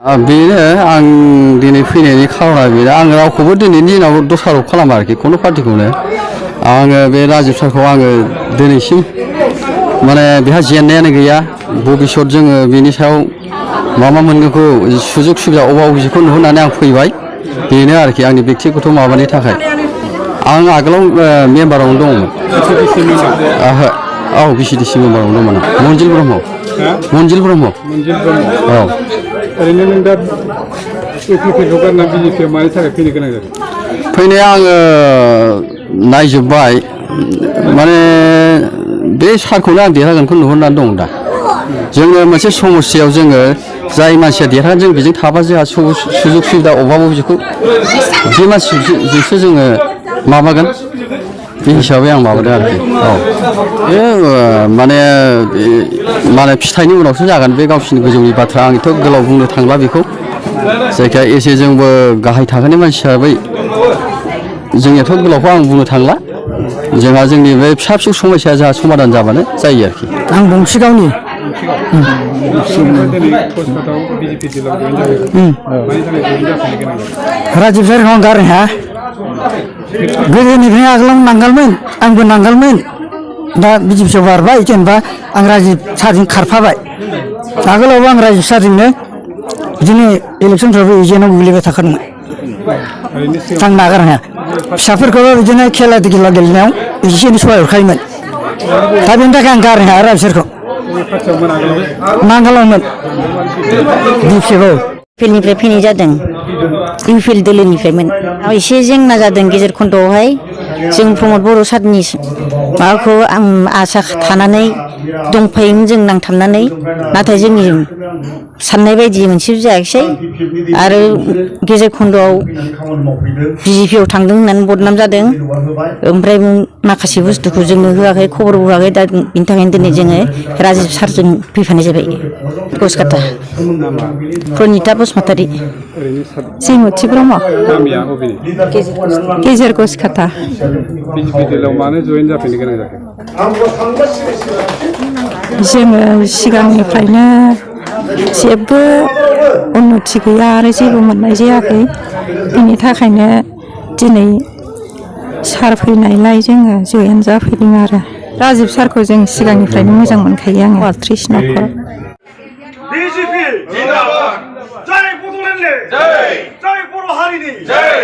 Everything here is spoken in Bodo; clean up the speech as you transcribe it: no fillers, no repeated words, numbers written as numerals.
बेनो आं दिनै फैनायनि खारना बेनो आं रावखौबो दिनैनि दिनाव दस्राराव खालामा आरोखि खुनु पार्टिखौनो आङो बे राजिब सारखौ आङो दिनैसिम माने बेहा जेननायानो गैया भबिष्यत जोङो बेनि सायाव मा मोनगोनखौ सुजुग सुबिदा अबाव बिदिखौ नुहुरनानै आं फैबाय बेनो आरोखि आंनि बेक्तिगत माबानि थाखाय आं आगोलाव मेम्बारावनो दंमोन औ बिसिडिसि मेम्बारावनो दंमोन मनजिल ब्रह्म मनजिल ब्रह्म औ ओरैनो नों दा इउपिपिखौ गारना बिजेपिआव मानि थाखाय फैनो गोनां जादों? फैनाया आङो नायजोब्बाय माने बे सारखौनो आं देरहागोनखौ नुहुरनानै दं दा जोङो मोनसे समस्यायाव जोङो जाय मानसिया देरहागोन जों बेजों थाबा जोंहा सुजुग सुबिदा अभाबाव बिखौ बे मानसिजोंसो जोङो माबागोन बे हिसाबै आं माबादों आरोखि औ बे माने फिथाइनि उनावसो जागोन बे गावसिनि गोजौनि बाथ्रा आंथ' गोलाव बुंनो थांला बेखौ जायखिया एसे जोंबो गाहाय थाखोनि मानसि हिसाबै जोंनियाथ' गोलावखौ आं बुंनो थांला जोंहा जोंनि बे फिसा फिसौ समस्या जोंहा समाधान जाबानो जायो आरोखि आं बंसिगावनि राजिब सारखौ आं गारनो हाया गोदोनिफ्रायनो आगोलाव नांगोलमोन आंबो नांगोलमोन दा बिजेपिआव बारबाय जेनेबा आं राजिब सारजों खारफाबाय आगोलावबो आं राजिब सारजोंनो बिदिनो इलेक्सनफ्रावबो एजेन्टआव गोग्लैबाय थाखादोंमोन आं नागारनो हाया फिसाफोरखौबो बिदिनो खेला गेलेनायाव एसे एनै सहाय हरखायोमोन दा बेनि थाखाय आं गारनो हाया राजिब सारखौ नांगोलावमोन फिल्डनिफ्राय फैनाय जादों इउपिएल दोलोनिफ्रायमोन एसे जेंना जादों गेजेर खन्द'आवहाय जों प्रमद बर' सारनि माबाखौ आं आसा थानानै दंफायोमोन जों नांथाबनानै नाथाय जोंनि साननाय बायदि मोनसेबो जायाखिसै आरो गेजेर खन्द'आव बिजेपिआव थांदों होननानै बदनाम जादों ओमफ्राय माखासे बुस्थुखौ जोंनो होआखै खबर होआखै दा बिनि थाखायनो दिनै जोङो राजिब सारजों फैफानाय जाबाय गसकाटा प्रनिता बसुमतारी जैमथि ब्रह्म गेजेर गसकाटा बिजेपि दलाव मानो जयेन जाफैनो गोनां जाखो? जोङो सिगांनिफ्रायनो जेबो उन्नति गैया आरो जेबो मोननाय जायाखै बिनि थाखायनो दिनै सार फैनायलाय जोङो जयेन जाफैदों आरो राजिब सारखौ जों सिगांनिफ्रायनो मोजां मोनखायो आङो वार्ड 3 न'खर बिजेपि जिंदाबाद जय बड'लेण्डनि जय बर' हारिनि जय